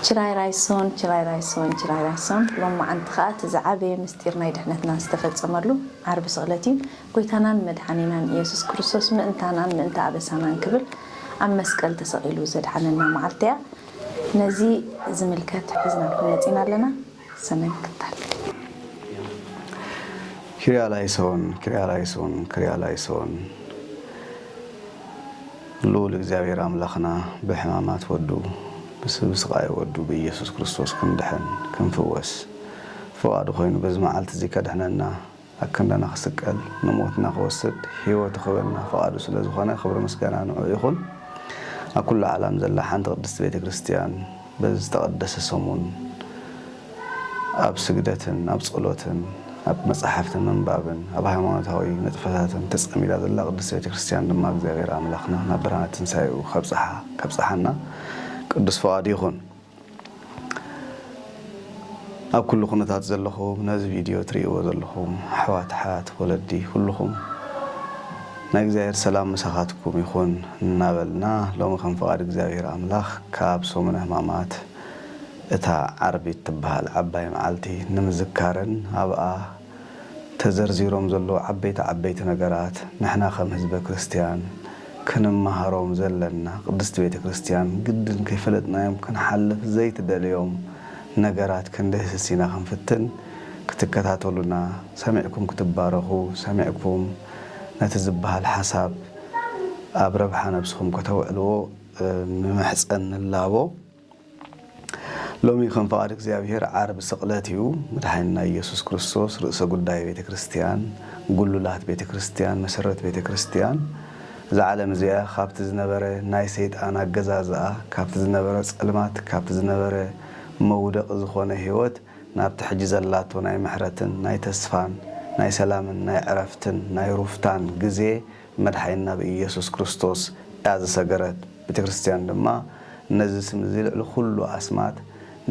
ችራይ ራይሶን፣ ችራይ ራይሶን፣ ችራይ ራይሶን። ሎማዓንቲ ኸኣ እቲ ዝዓበየ ምስጢር ናይ ድሕነትና ዝተፈጸመሉ ዓርቢ ስቕለት እዩ። ጎይታናን መድሓኒናን ኢየሱስ ክርስቶስ ምእንታናን ምእንተ ኣበሳናን ክብል ኣብ መስቀል ተሰቒሉ ዘድሓነና መዓልቲ እያ። ነዚ ዝምልከት ሒዝናልኩም መጺና ኣለና። ሰናይ ምክትታል። ኪርያ ላይሶን፣ ኪርያ ላይሶን፣ ኪርያ ላይሶን። ልኡል እግዚኣብሔር ኣምላኽና ብሕማማት ወዱ፣ ብስ- ብስቓይ ወዱ ብኢየሱስ ክርስቶስ ክንድሕን ክንፍወስ ፍቓዱ ኮይኑ በዚ መዓልቲ እዚ ከድሕነና ኣክንዳና ክስቀል ንሞትና ክወስድ ህይወቱ ክበና ፍቓዱ ስለ ዝኾነ ክብሪ ምስጋና ንዑ ይኹን። ኣብ ኩሉ ዓለም ዘላ ሓንቲ ቅድስቲ ቤተ ክርስቲያን በዚ ዝተቐደሰ ሰሙን ኣብ ስግደትን ኣብ ጸሎትን ኣብ መጻሕፍቲ ምንባብን ኣብ ሃይማኖታዊ ንጥፈታትን ተጸሚዳ ዘላ ቅድስቲ ቤተ ክርስቲያን ድማ እግዚኣብሔር ኣምላኽና ናብ ብርሃነ ትንሳኤኡ ከብጽሓ ከብጽሓና ቅዱስ ፍቓዱ ይኹን። ኣብ ኩሉ ኩነታት ዘለኹም ነዚ ቪድዮ ትርእይዎ ዘለኹም ኣሕዋት ኣሓት ወለዲ ኩልኹም ናይ እግዚኣብሔር ሰላም ምሳኻትኩም ይኹን እናበልና ሎሚ ከም ፍቓድ እግዚኣብሔር ኣምላኽ ካብ ሰሙነ ሕማማት እታ ዓርቢ እትበሃል ዓባይ መዓልቲ ንምዝካርን ኣብኣ ተዘርዚሮም ዘለዉ ዓበይቲ ዓበይቲ ነገራት ንሕና ከም ህዝበ ክርስትያን ክንመሃሮም ዘለና ቅድስቲ ቤተ ክርስትያን ግድን ከይፈለጥናዮም ክንሓልፍ ዘይትደልዮም ነገራት ክንድህስስ ኢና ክንፍትን ክትከታተሉና ሰሚዕኩም ክትባረኹ ሰሚዕኩም ነቲ ዝበሃል ሓሳብ ኣብ ረብሓ ነብስኹም ከተውዕልዎ ንምሕፀን ንላቦ። ሎሚ ከም ፍቓድ እግዚኣብሔር ዓርቢ ስቕለት እዩ። መድሓኒና ኢየሱስ ክርስቶስ ርእሰ ጉዳይ ቤተ ክርስትያን፣ ጉሉላት ቤተ ክርስትያን፣ መሰረት ቤተ ክርስትያን እዛ ዓለም እዚኣ ካብቲ ዝነበረ ናይ ሰይጣን ኣገዛዝኣ፣ ካብቲ ዝነበረ ጸልማት፣ ካብቲ ዝነበረ መውደቒ ዝኾነ ህይወት ናብቲ ሕጂ ዘላቶ ናይ ምሕረትን ናይ ተስፋን ናይ ሰላምን ናይ ዕረፍትን ናይ ሩፍታን ግዜ መድሓኒና ብኢየሱስ ክርስቶስ እያ ዝሰገረት። ቤተ ክርስትያን ድማ ነዚ ስም እዚ ልዕሊ ኩሉ ኣስማት፣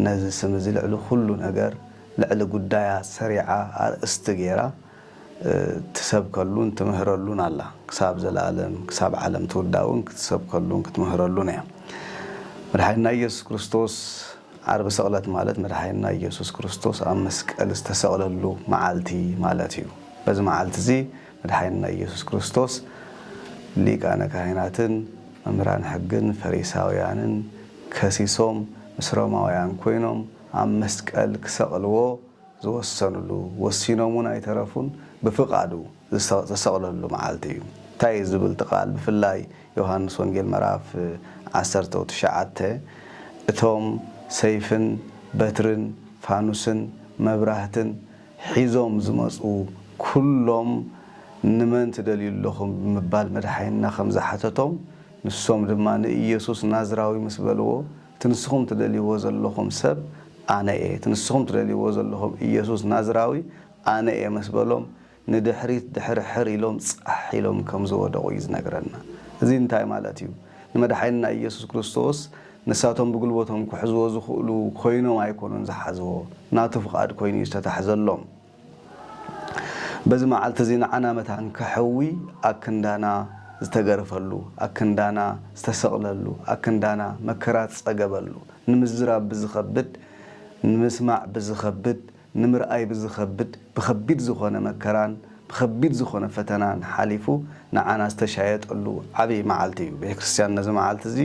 ነዚ ስም እዚ ልዕሊ ኩሉ ነገር፣ ልዕሊ ጉዳያት ሰሪዓ ኣርእስቲ ገይራ ትሰብከሉን ትምህረሉን ኣላ። ክሳብ ዘለኣለም ክሳብ ዓለም ትውዳ እውን ክትሰብከሉን ክትምህረሉን እያ። መድሓኒና ኢየሱስ ክርስቶስ ዓርቢ ስቕለት ማለት መድሓኒና ኢየሱስ ክርስቶስ ኣብ መስቀል ዝተሰቕለሉ መዓልቲ ማለት እዩ። በዚ መዓልቲ እዚ መድሓኒና ኢየሱስ ክርስቶስ ሊቃነ ካህናትን መምህራን ሕግን ፈሪሳውያንን ከሲሶም ምስ ሮማውያን ኮይኖም ኣብ መስቀል ክሰቕልዎ ዝወሰንሉ፣ ወሲኖም እውን ኣይተረፉን፣ ብፍቓዱ ዝተሰቕለሉ መዓልቲ እዩ። እንታይ እዩ ዝብል እቲ ቃል? ብፍላይ ዮሃንስ ወንጌል ምዕራፍ ዓሰርተ ትሽዓተ እቶም ሰይፍን በትርን ፋኑስን መብራህትን ሒዞም ዝመፁ ኩሎም ንመን ትደልዩ ኣለኹም ብምባል መድሓኒና ከም ዝሓተቶም ንሶም ድማ ንኢየሱስ ናዝራዊ ምስ በልዎ እቲ ንስኹም ትደልይዎ ዘለኹም ሰብ ኣነ እየ፣ እቲ ንስኹም ትደልይዎ ዘለኹም ኢየሱስ ናዝራዊ ኣነ እየ ምስ በሎም ንድሕሪት ድሕርሕር ኢሎም ጻሕ ኢሎም ከም ዝወደቑ እዩ ዝነግረና። እዚ እንታይ ማለት እዩ? ንመድሓኒና ኢየሱስ ክርስቶስ ንሳቶም ብጉልበቶም ክሕዝዎ ዝኽእሉ ኮይኖም ኣይኮኑን ዝሓዝዎ፣ ናቱ ፍቓድ ኮይኑ እዩ ዝተታሕዘሎም። በዚ መዓልቲ እዚ ንዓና መታን ከሕዊ ኣክንዳና ዝተገረፈሉ፣ ኣክንዳና ዝተሰቕለሉ፣ ኣክንዳና መከራ ዝጸገበሉ፣ ንምዝራብ ብዝኸብድ፣ ንምስማዕ ብዝኸብድ፣ ንምርኣይ ብዝኸብድ፣ ብኸቢድ ዝኾነ መከራን ብኸቢድ ዝኾነ ፈተናን ሓሊፉ ንዓና ዝተሻየጠሉ ዓብዪ መዓልቲ እዩ። ቤተ ክርስቲያን ነዚ መዓልቲ እዚ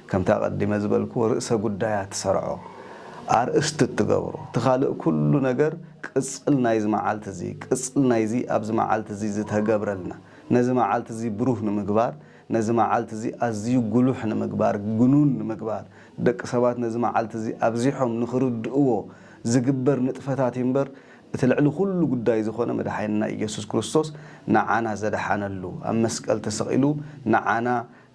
ከምቲ ኣቐዲመ ዝበልክዎ ርእሰ ጉዳያ ትሰርዖ፣ ኣርእስቲ እትገብሮ፣ እቲ ካልእ ኩሉ ነገር ቅጽል ናይዚ መዓልቲ እዚ፣ ቅጽል ናይዚ ኣብዚ መዓልቲ እዚ ዝተገብረልና፣ ነዚ መዓልቲ እዚ ብሩህ ንምግባር፣ ነዚ መዓልቲ እዚ ኣዝዩ ጉሉሕ ንምግባር፣ ግኑን ንምግባር፣ ደቂ ሰባት ነዚ መዓልቲ እዚ ኣብዚሖም ንኽርድእዎ ዝግበር ንጥፈታት እዩ እምበር፣ እቲ ልዕሊ ኩሉ ጉዳይ ዝኾነ መድሓኒና ኢየሱስ ክርስቶስ ንዓና ዘድሓነሉ፣ ኣብ መስቀል ተሰቒሉ ንዓና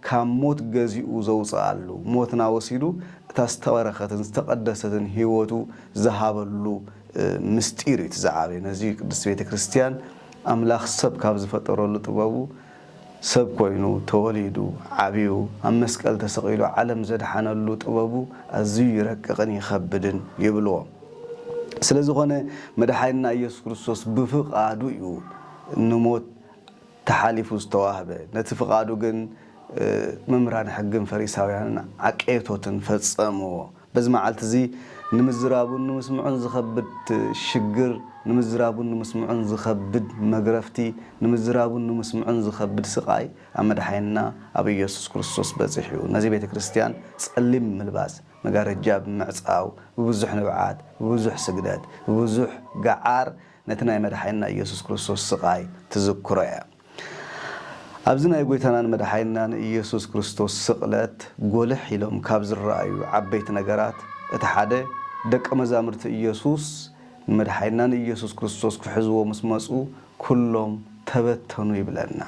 ካብ ሞት ገዚኡ ዘውፅኣሉ፣ ሞትና ወሲዱ እታ ዝተበረኸትን ዝተቐደሰትን ህይወቱ ዝሃበሉ ምስጢር እዩ እቲ ዝዓበየ። ነዚ እዩ ቅድስቲ ቤተ ክርስቲያን ኣምላኽ ሰብ ካብ ዝፈጠረሉ ጥበቡ ሰብ ኮይኑ ተወሊዱ ዓብዩ ኣብ መስቀል ተሰቒሉ ዓለም ዘድሓነሉ ጥበቡ ኣዝዩ ይረቅቕን ይኸብድን ይብልዎ። ስለ ዝኾነ መድሓኒና ኢየሱስ ክርስቶስ ብፍቓዱ እዩ ንሞት ተሓሊፉ ዝተዋህበ። ነቲ ፍቓዱ ግን መምህራን ሕግን ፈሪሳውያንን ዓቄቶትን ፈጸምዎ። በዚ መዓልቲ እዚ ንምዝራቡን ንምስምዑን ዝኸብድ ሽግር፣ ንምዝራቡን ንምስምዑን ዝኸብድ መግረፍቲ፣ ንምዝራቡን ንምስምዑን ዝኸብድ ስቓይ ኣብ መድሓኒና ኣብ ኢየሱስ ክርስቶስ በጺሑ እዩ። ነዚ ቤተ ክርስቲያን ጸሊም ምልባስ፣ መጋረጃ ብምዕጻው፣ ብብዙሕ ንብዓት፣ ብብዙሕ ስግደት፣ ብብዙሕ ገዓር ነቲ ናይ መድሓኒና ኢየሱስ ክርስቶስ ስቓይ ትዝክሮ እያ። ኣብዚ ናይ ጐይታናን መድሓኒናን ኢየሱስ ክርስቶስ ስቕለት ጐልሕ ኢሎም ካብ ዝረኣዩ ዓበይቲ ነገራት እቲ ሓደ፣ ደቀ መዛሙርቲ ኢየሱስ ንመድሓኒና ንኢየሱስ ክርስቶስ ክሕዝዎ ምስ መጹ፣ ኩሎም ተበተኑ ይብለና።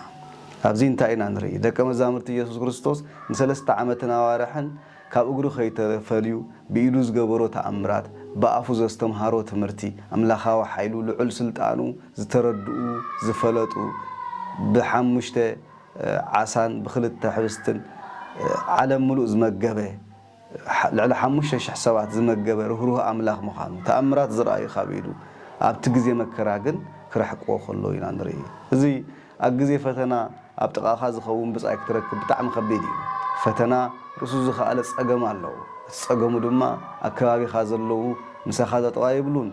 ኣብዚ እንታይ ኢና ንርኢ? ደቀ መዛሙርቲ ኢየሱስ ክርስቶስ ንሰለስተ ዓመትን ኣዋርሕን ካብ እግሩ ከይተፈልዩ፣ ብኢዱ ዝገበሮ ተኣምራት፣ ብኣፉ ዘስተምሃሮ ትምህርቲ፣ ኣምላኻዊ ሓይሉ፣ ልዑል ስልጣኑ ዝተረድኡ፣ ዝፈለጡ፣ ብሓሙሽተ ዓሳን ብኽልተ ሕብስትን ዓለም ምሉእ ዝመገበ፣ ልዕሊ ሓሙሽተ ሽሕ ሰባት ዝመገበ ርህሩህ ኣምላኽ ምዃኑ፣ ተኣምራት ዝረኣዩ ካብ ኢዱ፣ ኣብቲ ግዜ መከራ ግን ክርሕቅዎ ከለዉ ኢና ንርኢ። እዚ ኣብ ግዜ ፈተና ኣብ ጥቓኻ ዝኸውን ብጻይ ክትረክብ ብጣዕሚ ከቢድ እዩ። ፈተና ርእሱ ዝኸኣለ ጸገም ኣለዎ። እቲ ጸገሙ ድማ ኣብ ከባቢኻ ዘለዉ ምሳኻ ጠጠው ኣይብሉን።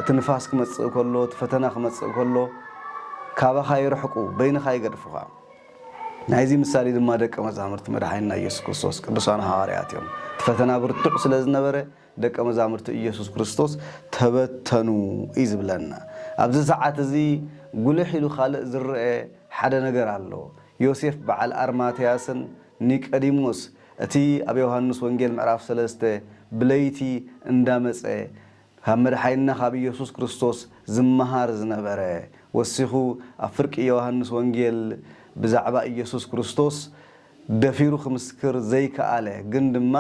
እቲ ንፋስ ክመጽእ ከሎ፣ እቲ ፈተና ክመጽእ ከሎ፣ ካባኻ ይርሕቁ፣ በይንኻ ይገድፉኻ። ናይዚ ምሳሌ ድማ ደቀ መዛሙርቲ መድሓኒና ኢየሱስ ክርስቶስ ቅዱሳን ሃዋርያት እዮም። እቲ ፈተና ብርቱዕ ስለ ዝነበረ ደቀ መዛሙርቲ ኢየሱስ ክርስቶስ ተበተኑ እዩ ዝብለና። ኣብዚ ሰዓት እዚ ጉልሕ ኢሉ ካልእ ዝረአ ሓደ ነገር ኣሎ። ዮሴፍ በዓል ኣርማትያስን ኒቀዲሞስ፣ እቲ ኣብ ዮሃንስ ወንጌል ምዕራፍ ሰለስተ ብለይቲ እንዳመጸ ካብ መድሓኒና ካብ ኢየሱስ ክርስቶስ ዝመሃር ዝነበረ፣ ወሲኹ ኣብ ፍርቂ ዮሃንስ ወንጌል ብዛዕባ ኢየሱስ ክርስቶስ ደፊሩ ክምስክር ዘይከኣለ፣ ግን ድማ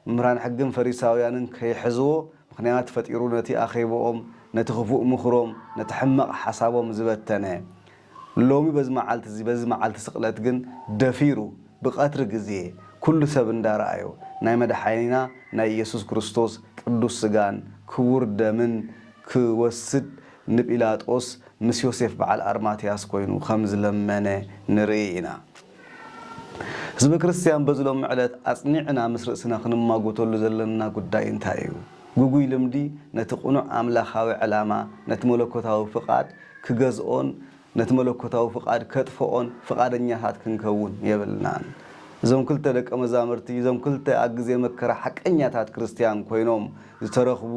መምህራን ሕግን ፈሪሳውያንን ከይሕዝዎ ምኽንያት ፈጢሩ ነቲ ኣኼብኦም፣ ነቲ ክፉእ ምኽሮም፣ ነቲ ሕማቕ ሓሳቦም ዝበተነ፣ ሎሚ በዚ መዓልቲ እዚ፣ በዚ መዓልቲ ስቕለት ግን ደፊሩ ብቐትሪ ግዜ ኩሉ ሰብ እንዳረኣዮ ናይ መድሓኒና ናይ ኢየሱስ ክርስቶስ ቅዱስ ስጋን ክቡር ደምን ክወስድ ንጲላጦስ ምስ ዮሴፍ በዓል ኣርማትያስ ኮይኑ ከም ዝለመነ ንርኢ ኢና። ህዝበ ክርስቲያን በዚ ሎሚ ዕለት ኣጽኒዕና ምስ ርእስና ክንማጎተሉ ዘለና ጉዳይ እንታይ እዩ? ግጉይ ልምዲ ነቲ ቅኑዕ ኣምላኻዊ ዕላማ፣ ነቲ መለኮታዊ ፍቓድ ክገዝኦን ነቲ መለኮታዊ ፍቓድ ከጥፍኦን ፍቓደኛታት ክንከውን የብልናን። እዞም ክልተ ደቀ መዛሙርቲ፣ እዞም ክልተ ኣብ ግዜ መከራ ሓቀኛታት ክርስትያን ኮይኖም ዝተረኽቡ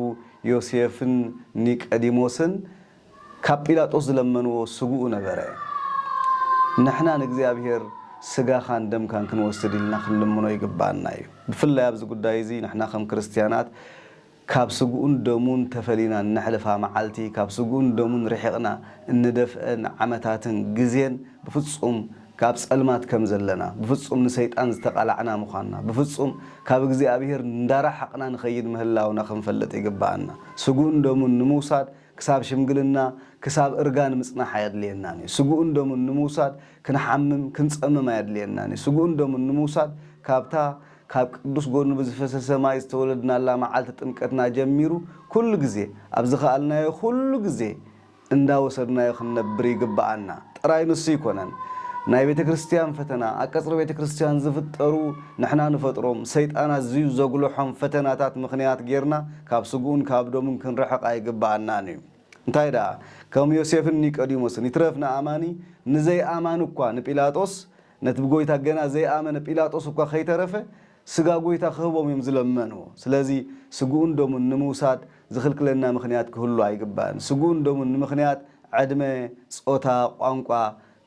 ዮሴፍን ኒቀዲሞስን፣ ካብ ጲላጦስ ዝለመንዎ ስግኡ ነበረ። ንሕና ንእግዚኣብሔር ስጋኻን ደምካን ክንወስድ ኢልና ክንልምኖ ይግብኣና እዩ። ብፍላይ ኣብዚ ጉዳይ እዚ ንሕና ከም ክርስትያናት ካብ ስግኡን ደሙን ተፈሊና እነሕልፋ መዓልቲ፣ ካብ ስግኡን ደሙን ርሒቕና እንደፍአን ዓመታትን ግዜን ብፍጹም ካብ ጸልማት ከም ዘለና፣ ብፍጹም ንሰይጣን ዝተቓላዕና ምዃንና፣ ብፍጹም ካብ እግዚኣብሔር እንዳረሓቕና ንኸይድ ምህላውና ክንፈልጥ ይግብኣና። ስግኡን ደሙን ንምውሳድ ክሳብ ሽምግልና፣ ክሳብ እርጋን ምጽናሕ ኣየድልየናን እዩ። ስግኡን ደሙን ንምውሳድ ክንሓምም፣ ክንጸምም ኣየድልየናን እዩ። ስግኡን ደሙን ንምውሳድ ካብታ ካብ ቅዱስ ጎድኑ ብዝፈሰሰ ማይ ዝተወለድናላ መዓልቲ ጥምቀትና ጀሚሩ ኩሉ ግዜ፣ ኣብ ዝኸኣልናዮ ኩሉ ግዜ እንዳወሰድናዮ ክንነብር ይግብኣና። ጥራይ ንሱ ይኮነን። ናይ ቤተ ክርስትያን ፈተና፣ ኣብ ቀጽሪ ቤተ ክርስትያን ዝፍጠሩ ንሕና ንፈጥሮም፣ ሰይጣን ኣዝዩ ዘጉልሖም ፈተናታት ምኽንያት ጌርና ካብ ስግኡን ካብ ደሙን ክንርሕቕ ኣይግብኣናን እዩ። እንታይ ደኣ፣ ከም ዮሴፍን ኒቆዲሞስን ይትረፍ ንኣማኒ፣ ንዘይኣማኒ እኳ ንጲላጦስ፣ ነቲ ብጎይታ ገና ዘይኣመነ ጲላጦስ እኳ ከይተረፈ፣ ስጋ ጎይታ ክህቦም እዮም ዝለመንዎ። ስለዚ ስግኡን ደሙን ንምውሳድ ዝኽልክለና ምኽንያት ክህሉ ኣይግባእን። ስግኡን ደሙን ንምኽንያት ዕድመ፣ ጾታ፣ ቋንቋ፣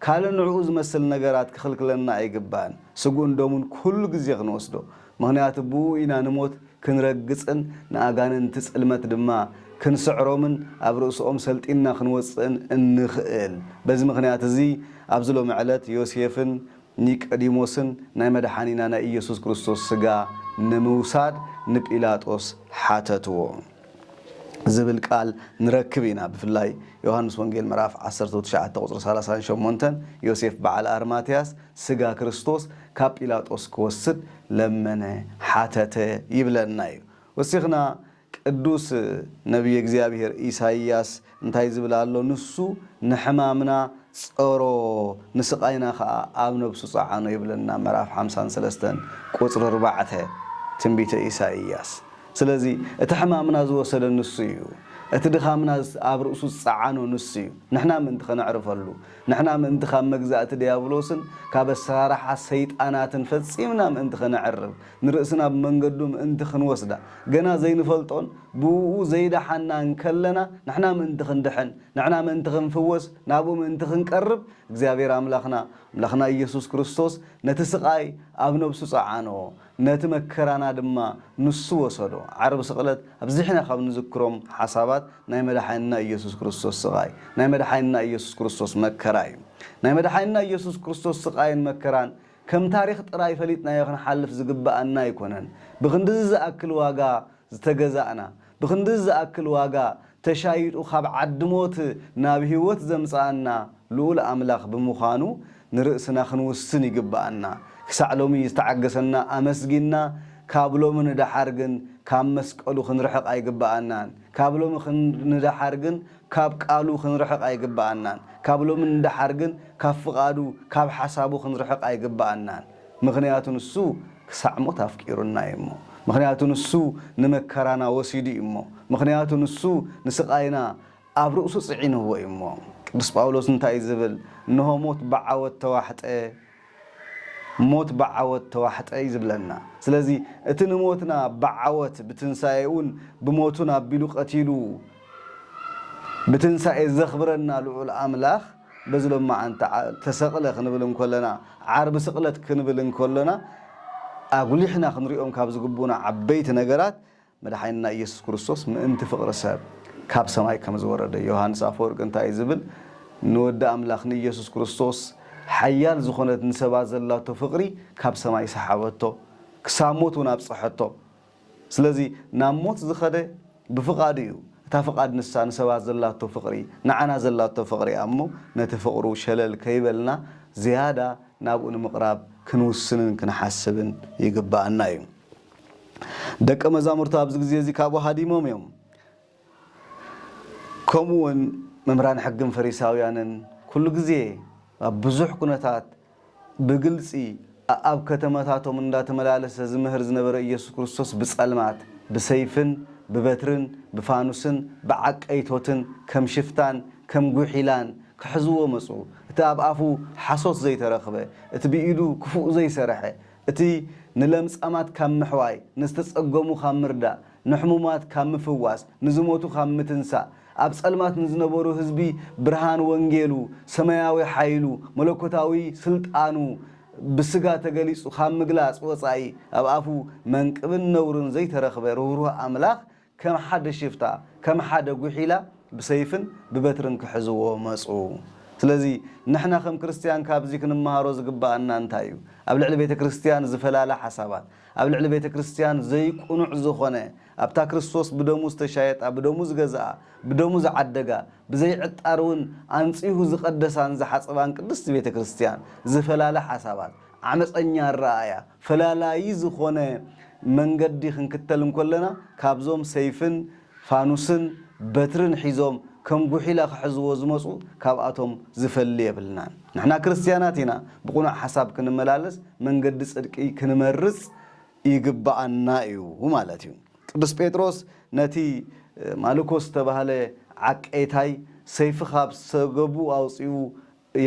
ካልእ ንዕኡ ዝመስል ነገራት ክኽልክለና ኣይግባእን። ስግኡን ደሙን ኩሉ ግዜ ክንወስዶ። ምኽንያቱ ብኡ ኢና ንሞት ክንረግጽን ንኣጋንንቲ ጽልመት ድማ ክንስዕሮምን ኣብ ርእስኦም ሰልጢንና ክንወጽእን እንኽእል። በዚ ምኽንያት እዚ ኣብዚ ሎሚ ዕለት ዮሴፍን ኒቆዲሞስን ናይ መድሓኒና ናይ ኢየሱስ ክርስቶስ ስጋ ንምውሳድ ንጲላጦስ ሓተትዎ ዝብል ቃል ንረክብ ኢና። ብፍላይ ዮሃንስ ወንጌል ምዕራፍ ዓሰርተ ትሽዓተ ቁጽሪ ሰላሳን ሸሞንተን ዮሴፍ በዓል ኣርማትያስ ስጋ ክርስቶስ ካብ ጲላጦስ ክወስድ ለመነ፣ ሓተተ ይብለና እዩ። ወሲኽና ቅዱስ ነቢየ እግዚኣብሔር ኢሳይያስ እንታይ ዝብል ኣሎ? ንሱ ንሕማምና ጸሮ፣ ንስቓይና ኸኣ ኣብ ነብሱ ጸዓኖ ይብለና። ምዕራፍ ሓምሳን ሰለስተን ቁጽሪ ኣርባዕተ ትንቢተ ኢሳይያስ። ስለዚ እቲ ሕማምና ዝወሰደ ንሱ እዩ። እቲ ድኻምና ኣብ ርእሱ ዝጸዓኖ ንሱ እዩ። ንሕና ምእንቲ ከነዕርፈሉ፣ ንሕና ምእንቲ ካብ መግዛእቲ ድያብሎስን ካብ ኣሰራርሓ ሰይጣናትን ፈጺምና ምእንቲ ከነዕርፍ፣ ንርእስና ብመንገዱ ምእንቲ ክንወስዳ፣ ገና ዘይንፈልጦን ብእኡ ዘይደሓና እንከለና ንሕና ምእንቲ ክንድሕን፣ ንሕና ምእንቲ ክንፍወስ፣ ናብኡ ምእንቲ ክንቀርብ እግዚኣብሔር ኣምላኽና፣ ኣምላኽና ኢየሱስ ክርስቶስ ነቲ ስቓይ ኣብ ነብሱ ጸዓኖ፣ ነቲ መከራና ድማ ንሱ ወሰዶ። ዓርቢ ስቕለት ኣብዚሕና ካብ ንዝክሮም ሓሳባት ናይ መድሓኒና ኢየሱስ ክርስቶስ ስቓይ፣ ናይ መድሓኒና ኢየሱስ ክርስቶስ መከራ እዩ። ናይ መድሓኒና ኢየሱስ ክርስቶስ ስቓይን መከራን ከም ታሪኽ ጥራይ ፈሊጥናዮ ክንሓልፍ ዝግብኣና ኣይኮነን። ብኽንድዚ ዝኣክል ዋጋ ዝተገዛእና፣ ብኽንድዚ ዝኣክል ዋጋ ተሻይጡ ካብ ዓዲ ሞት ናብ ህይወት ዘምጽኣና ልኡል ኣምላኽ ብምዃኑ ንርእስና ክንውስን ይግብኣና። ክሳዕ ሎሚ ዝተዓገሰና ኣመስጊንና፣ ካብ ሎሚ ንደሓር ግን ካብ መስቀሉ ክንርሕቕ ኣይግብኣናን። ካብ ሎሚ ክን-፣ ንደሓር ግን ካብ ቃሉ ክንርሕቕ ኣይግብኣናን። ካብ ሎሚ ንደሓር ግን ካብ ፍቓዱ፣ ካብ ሓሳቡ ክንርሕቕ ኣይግብኣናን። ምኽንያቱ ንሱ ክሳዕ ሞት ኣፍቂሩና እዩ እሞ። ምኽንያቱ ንሱ ንመከራና ወሲዱ እዩ እሞ። ምኽንያቱ ንሱ ንስቓይና ኣብ ርእሱ ጽዒንዎ እዩ እሞ። ቅዱስ ጳውሎስ እንታይ እዩ ዝብል? እንሆ ሞት ብዓወት ተዋሕጠ፣ ሞት ብዓወት ተዋሕጠ እዩ ዝብለና። ስለዚ እቲ ንሞትና ብዓወት ብትንሳኤ እውን ብሞቱ ኣቢሉ ቀቲሉ ብትንሳኤ ዘኽብረና ልዑል ኣምላኽ በዚ ሎማዓንቲ ዓ-፣ ተሰቕለ ክንብል እንከለና፣ ዓርቢ ስቕለት ክንብል እንከለና፣ ኣጉሊሕና ክንሪኦም ካብ ዝግብኡና ዓበይቲ ነገራት መድሓኒና ኢየሱስ ክርስቶስ ምእንቲ ፍቕሪ ሰብ ካብ ሰማይ ከም ዝወረደ። ዮሃንስ ኣፈወርቂ እንታይ እዩ ዝብል? ንወዲ ኣምላኽ ንኢየሱስ ክርስቶስ ሓያል ዝኾነት ንሰባት ዘላቶ ፍቕሪ ካብ ሰማይ ሰሓበቶ፣ ክሳብ ሞት እውን ኣብጽሐቶ። ስለዚ ናብ ሞት ዝኸደ ብፍቓዱ እዩ። እታ ፍቓድ ንሳ ንሰባት ዘላቶ ፍቕሪ፣ ንዓና ዘላቶ ፍቕሪ እያ እሞ፣ ነቲ ፍቕሩ ሸለል ከይበልና ዝያዳ ናብኡ ንምቕራብ ክንውስንን ክንሓስብን ይግብኣና እዩ። ደቀ መዛሙርቱ ኣብዚ ግዜ እዚ ካብኡ ሃዲሞም እዮም። ከምኡ እውን መምህራን ሕግን ፈሪሳውያንን ኩሉ ግዜ ኣብ ብዙሕ ኩነታት ብግልጺ ኣብ ከተማታቶም እንዳተመላለሰ ዝምህር ዝነበረ ኢየሱስ ክርስቶስ ብጸልማት፣ ብሰይፍን፣ ብበትርን፣ ብፋኑስን፣ ብዓቀይቶትን፣ ከም ሽፍታን፣ ከም ጉሒላን ክሕዝዎ መጹ። እቲ ኣብ ኣፉ ሓሶት ዘይተረኽበ፣ እቲ ብኢዱ ክፉእ ዘይሰርሐ፣ እቲ ንለምጻማት ካብ ምሕዋይ፣ ንዝተጸገሙ ካብ ምርዳእ፣ ንሕሙማት ካብ ምፍዋስ፣ ንዝሞቱ ካብ ምትንሳእ፣ ኣብ ጸልማት ንዝነበሩ ህዝቢ ብርሃን ወንጌሉ፣ ሰማያዊ ሓይሉ፣ መለኮታዊ ስልጣኑ ብስጋ ተገሊጹ ካብ ምግላጽ ወጻኢ፣ ኣብ ኣፉ መንቅብን ነውርን ዘይተረኽበ ርህሩህ ኣምላኽ፣ ከም ሓደ ሽፍታ፣ ከም ሓደ ጉሒላ ብሰይፍን ብበትርን ክሕዝዎ መጹ። ስለዚ ንሕና ከም ክርስትያን ካብዚ ክንመሃሮ ዝግብኣና እንታይ እዩ? ኣብ ልዕሊ ቤተ ክርስትያን ዝፈላለ ሓሳባት፣ ኣብ ልዕሊ ቤተ ክርስትያን ዘይቅኑዕ ዝኾነ፣ ኣብታ ክርስቶስ ብደሙ ዝተሻየጣ፣ ብደሙ ዝገዝኣ፣ ብደሙ ዝዓደጋ፣ ብዘይዕጣር እውን ኣንጺሁ ዝቐደሳን ዝሓጸባን ቅድስቲ ቤተ ክርስትያን ዝፈላለ ሓሳባት፣ ዓመጸኛ ኣረኣእያ፣ ፈላላዪ ዝኾነ መንገዲ ክንክተል እንከለና፣ ካብዞም ሰይፍን ፋኑስን በትርን ሒዞም ከም ጉሒላ ክሕዝዎ ዝመጹ፣ ካብኣቶም ዝፈሊ የብልናን። ንሕና ክርስትያናት ኢና፣ ብቕኑዕ ሓሳብ ክንመላለስ፣ መንገዲ ጽድቂ ክንመርጽ ይግብኣና እዩ ማለት እዩ። ቅዱስ ጴጥሮስ ነቲ ማልኮስ ዝተባህለ ዓቄታይ ሰይፊ ካብ ሰገቡ ኣውጺኡ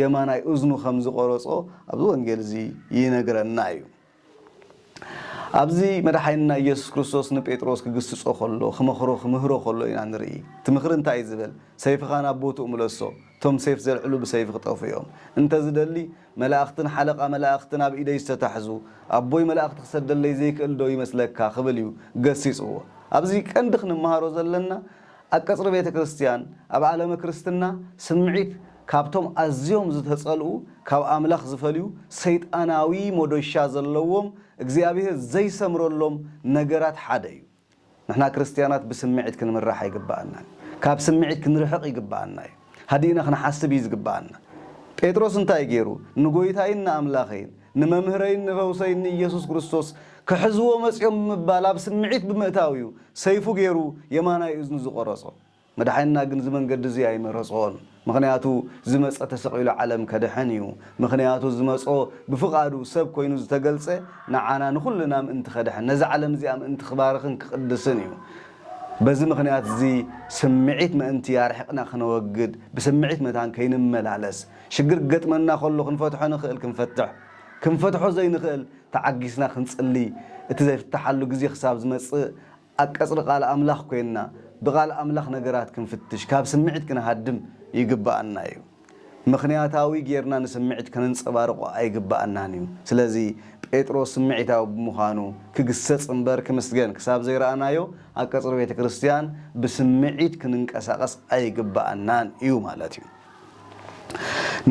የማናይ እዝኑ ከም ዝቖረጾ ኣብዚ ወንጌል እዚ ይነግረና እዩ። ኣብዚ መድሓኒና ኢየሱስ ክርስቶስ ንጴጥሮስ ክግስጾ ከሎ፣ ክመኽሮ፣ ክምህሮ ከሎ ኢና ንርኢ። እቲ ምኽሪ እንታይ እዩ ዝብል? "ሰይፍኻ ናብ ቦትኡ ምለሶ፣ እቶም ሰይፍ ዘልዕሉ ብሰይፊ ክጠፍኡ እዮም። እንተ ዝደሊ መላእኽትን ሓለቓ መላእኽትን ኣብ ኢደይ ዝተታሕዙ፣ ኣቦይ መላእኽቲ ክሰደለይ ዘይክእል ዶ ይመስለካ?" ክብል እዩ ገሲጽዎ። ኣብዚ ቀንዲ ክንመሃሮ ዘለና ኣብ ቀጽሪ ቤተ ክርስትያን፣ ኣብ ዓለመ ክርስትና ስምዒት ካብቶም ኣዝዮም ዝተጸልኡ፣ ካብ ኣምላኽ ዝፈልዩ፣ ሰይጣናዊ መዶሻ ዘለዎም፣ እግዚኣብሔር ዘይሰምረሎም ነገራት ሓደ እዩ። ንሕና ክርስትያናት ብስምዒት ክንምራሕ ኣይግብኣናን። ካብ ስምዒት ክንርሕቕ ይግብኣና እዩ። ሃዲእና ክንሓስብ እዩ ዝግብኣና። ጴጥሮስ እንታይ ገይሩ? ንጎይታይን ንኣምላኸይን፣ ንመምህረይን ንፈውሰይን ንኢየሱስ ክርስቶስ ክሕዝዎ መጺኦም ብምባል ኣብ ስምዒት ብምእታው እዩ ሰይፉ ገይሩ የማናይ እዝኑ ዝቖረጾ። መድሓኒና ግን እዚ መንገዲ እዚ ኣይመረጾን። ምኽንያቱ ዝመጸ ተሰቒሉ ዓለም ከድሕን እዩ። ምኽንያቱ ዝመጾ ብፍቓዱ ሰብ ኮይኑ ዝተገልጸ ንዓና ንኹልና ምእንቲ ከድሕን፣ ነዛ ዓለም እዚኣ ምእንቲ ክባርኽን ክቕድስን እዩ። በዚ ምኽንያት እዚ ስምዒት ምእንቲ ኣርሒቕና ክነወግድ፣ ብስምዒት መታን ከይንመላለስ፣ ሽግር ክገጥመና ከሎ ክንፈትሖ ንኽእል ክንፈትሕ፣ ክንፈትሖ ዘይንኽእል ተዓጊስና ክንጽሊ፣ እቲ ዘይፍትሓሉ ግዜ ክሳብ ዝመጽእ ኣብ ቀጽሪ ቃል ኣምላኽ ኮይንና ብቃል ኣምላኽ ነገራት ክንፍትሽ፣ ካብ ስምዒት ክንሃድም ይግብኣና እዩ። ምኽንያታዊ ጌርና ንስምዒት ከነንጸባርቖ ኣይግብኣናን እዩ። ስለዚ ጴጥሮስ ስምዒታዊ ብምዃኑ ክግሰጽ እምበር ክምስገን ክሳብ ዘይረኣናዮ ኣብ ቀጽሪ ቤተ ክርስቲያን ብስምዒት ክንንቀሳቐስ ኣይግብኣናን እዩ ማለት እዩ።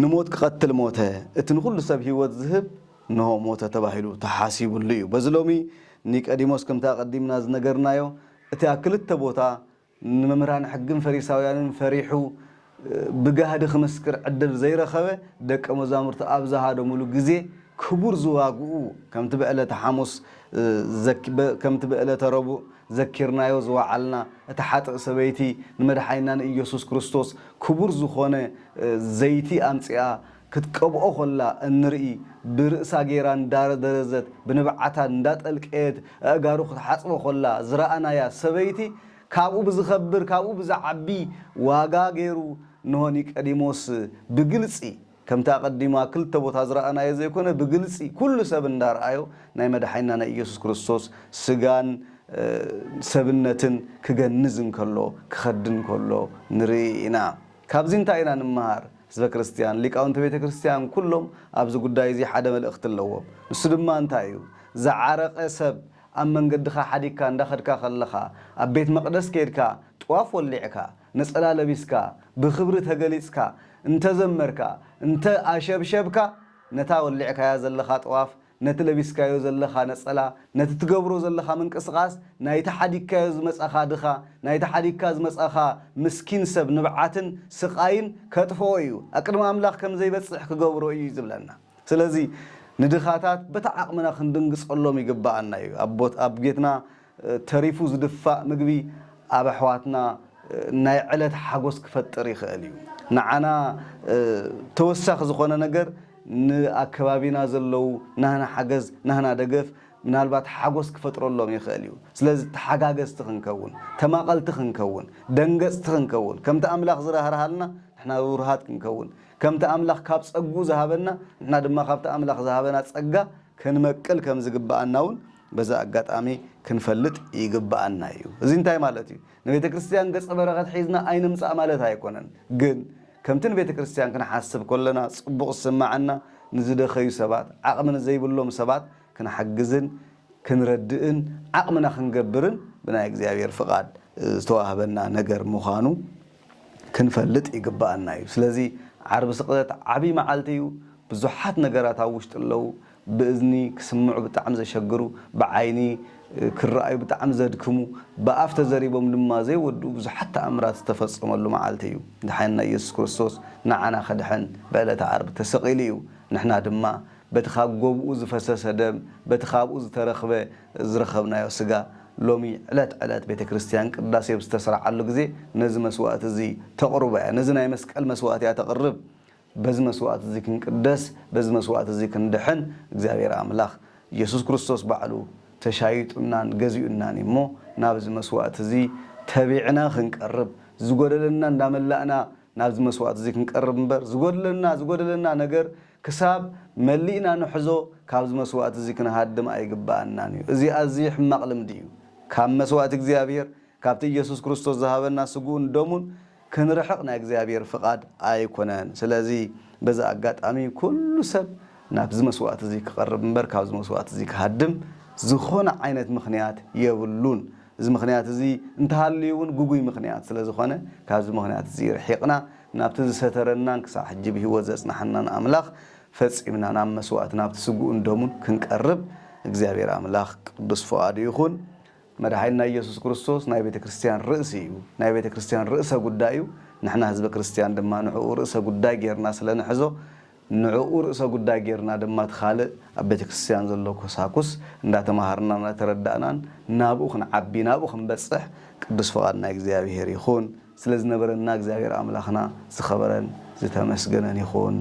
ንሞት ክቐትል ሞተ፣ እቲ ንኹሉ ሰብ ህይወት ዝህብ እንሆ ሞተ ተባሂሉ ተሓሲቡሉ እዩ። በዚ ሎሚ ኒቀዲሞስ ከምቲ ኣቐዲምና ዝነገርናዮ እቲ ኣብ ክልተ ቦታ ንመምህራን ሕግን ፈሪሳውያንን ፈሪሑ ብጋህዲ ክምስክር ዕድል ዘይረኸበ ደቀ መዛሙርቲ ኣብ ዝሃደሙሉ ግዜ ክቡር ዝዋግኡ ከምቲ ብዕለተ ሓሙስ ከምቲ ብዕለተ ረቡዕ ዘኪርናዮ ዝወዓልና እታ ሓጥእ ሰበይቲ ንመድሓኒና ንኢየሱስ ክርስቶስ ክቡር ዝኾነ ዘይቲ ኣምጺኣ ክትቀብኦ ኮላ እንርኢ ብርእሳ ጌራ እንዳደረዘት ብንብዓታ እንዳጠልቀየት ኣእጋሩ ክትሓጽቦ ኮላ ዝረኣናያ ሰበይቲ ካብኡ ብዝኸብር ካብኡ ብዝዓቢ ዋጋ ገይሩ እንሆ ኒቀዲሞስ ብግልጺ ከምቲ ኣቐዲማ ክልተ ቦታ ዝረኣናዮ ዘይኮነ ብግልጺ ኩሉ ሰብ እንዳረኣዮ ናይ መድሓኒና ናይ ኢየሱስ ክርስቶስ ስጋን ሰብነትን ክገንዝ እንከሎ ክኸድን ከሎ ንርኢ ኢና። ካብዚ እንታይ ኢና ንምሃር? ህዝበ ክርስትያን ሊቃውንቲ ቤተ ክርስትያን ኩሎም ኣብዚ ጉዳይ እዚ ሓደ መልእኽቲ ኣለዎም። ንሱ ድማ እንታይ እዩ? ዝዓረቐ ሰብ ኣብ መንገድኻ ሓዲግካ እንዳኸድካ ከለኻ ኣብ ቤት መቕደስ ከይድካ ጥዋፍ ወሊዕካ ነጸላ ለቢስካ ብኽብሪ ተገሊጽካ እንተዘመርካ እንተ ኣሸብሸብካ ነታ ወሊዕካያ ዘለኻ ጥዋፍ ነቲ ለቢስካዮ ዘለኻ ነጸላ ነቲ ትገብሮ ዘለኻ ምንቅስቓስ ናይቲ ሓዲግካዮ ዝመጻኻ ድኻ ናይቲ ሓዲግካ ዝመጻኻ ምስኪን ሰብ ንብዓትን ስቓይን ከጥፍኦ እዩ ኣቅድሚ ኣምላኽ ከም ዘይበጽሕ ክገብሮ እዩ ዝብለና ስለዚ ንድኻታት በቲ ዓቕምና ክንድንግጸሎም ይግብኣና እዩ ኣብ ጌትና ተሪፉ ዝድፋእ ምግቢ ኣብ ኣሕዋትና ናይ ዕለት ሓጎስ ክፈጥር ይኽእል እዩ። ንዓና ተወሳኺ ዝኾነ ነገር ንኣከባቢና ዘለዉ ናህና ሓገዝ ናህና ደገፍ ምናልባት ሓጎስ ክፈጥረሎም ይኽእል እዩ። ስለዚ ተሓጋገዝቲ ክንከውን፣ ተማቐልቲ ክንከውን፣ ደንገጽቲ ክንከውን፣ ከምቲ ኣምላኽ ዝራህርሃልና ንሕና ርህሩሃት ክንከውን፣ ከምቲ ኣምላኽ ካብ ጸግኡ ዝሃበና ንሕና ድማ ካብቲ ኣምላኽ ዝሃበና ጸጋ ክንመቅል ከም ዝግብኣና እውን በዚ ኣጋጣሚ ክንፈልጥ ይግብኣና እዩ። እዚ እንታይ ማለት እዩ? ንቤተ ክርስቲያን ገጸ በረኸት ሒዝና ኣይንምጻእ ማለት ኣይኮነን። ግን ከምቲ ንቤተ ክርስቲያን ክንሓስብ ከለና ጽቡቕ ዝስምዓና ንዝደኸዩ ሰባት፣ ዓቕሚ ንዘይብሎም ሰባት ክንሓግዝን ክንረድእን ዓቕምና ክንገብርን ብናይ እግዚኣብሔር ፍቓድ ዝተዋህበና ነገር ምዃኑ ክንፈልጥ ይግብኣና እዩ። ስለዚ ዓርቢ ስቕለት ዓብዪ መዓልቲ እዩ። ብዙሓት ነገራት ኣብ ውሽጢ ኣለዉ። ብእዝኒ ክስምዑ ብጣዕሚ ዘሸግሩ፣ ብዓይኒ ክረኣዩ ብጣዕሚ ዘድክሙ፣ ብኣፍ ተዘሪቦም ድማ ዘይወድኡ ብዙሓት ተኣምራት ዝተፈጸመሉ መዓልቲ እዩ። ድሓንና ኢየሱስ ክርስቶስ ንዓና ክድሕን ብዕለተ ዓርቢ ተሰቒሉ እዩ። ንሕና ድማ በቲ ካብ ጎብኡ ዝፈሰሰ ደም፣ በቲ ካብኡ ዝተረኽበ ዝረኸብናዮ ስጋ ሎሚ ዕለት ዕለት ቤተ ክርስቲያን ቅዳሴ ብዝተስርዓሉ ግዜ ነዚ መስዋእቲ እዚ ተቕርቦ እያ። ነዚ ናይ መስቀል መስዋእቲ እያ ተቕርብ። በዚ መስዋእቲ እዚ ክንቅደስ፣ በዚ መስዋእቲ እዚ ክንድሕን እግዚኣብሔር ኣምላኽ ኢየሱስ ክርስቶስ ባዕሉ ተሻይጡናን ገዚኡናን እዩ እሞ ናብዚ መስዋእቲ እዚ ተቢዕና ክንቀርብ ዝጎደለና እንዳመላእና ናብዚ መስዋእቲ እዚ ክንቀርብ እምበር ዝጎድለና ዝጎደለና ነገር ክሳብ መሊእና ንሕዞ ካብዚ መስዋእቲ እዚ ክንሃድም ኣይግብኣናን እዩ። እዚ ኣዝዩ ሕማቕ ልምዲ እዩ። ካብ መስዋእቲ እግዚኣብሔር ካብቲ ኢየሱስ ክርስቶስ ዝሃበና ስግኡን ደሙን ክንርሕቕ ናይ እግዚኣብሔር ፍቓድ ኣይኮነን። ስለዚ በዚ ኣጋጣሚ ኩሉ ሰብ ናብዚ መስዋእቲ እዚ ክቐርብ እምበር ካብዚ መስዋእቲ እዚ ክሃድም ዝኾነ ዓይነት ምኽንያት የብሉን። እዚ ምኽንያት እዚ እንተሃልዩ እውን ግጉይ ምኽንያት ስለ ዝኾነ ካብዚ ምኽንያት እዚ ርሒቕና ናብቲ ዝሰተረናን ክሳዕ ሕጂ ብህይወት ዘጽንሓናን ኣምላኽ ፈጺምና ናብ መስዋእቲ ናብቲ ስግኡን ደሙን ክንቀርብ እግዚኣብሔር ኣምላኽ ቅዱስ ፍቓዱ ይኹን። መድሓኒና ኢየሱስ ክርስቶስ ናይ ቤተ ክርስቲያን ርእሲ እዩ። ናይ ቤተ ክርስቲያን ርእሰ ጉዳይ እዩ። ንሕና ህዝበ ክርስቲያን ድማ ንዕኡ ርእሰ ጉዳይ ጌርና ስለ ንሕዞ ንዕኡ ርእሰ ጉዳይ ጌርና ድማ እቲ ካልእ ኣብ ቤተ ክርስቲያን ዘሎ ኮሳኩስ እንዳተማሃርና እንዳተረዳእናን ናብኡ ክንዓቢ ናብኡ ክንበጽሕ ቅዱስ ፍቓድ ናይ እግዚኣብሔር ይኹን። ስለ ዝነበረና እግዚኣብሔር ኣምላኽና ዝኸበረን ዝተመስገነን ይኹን።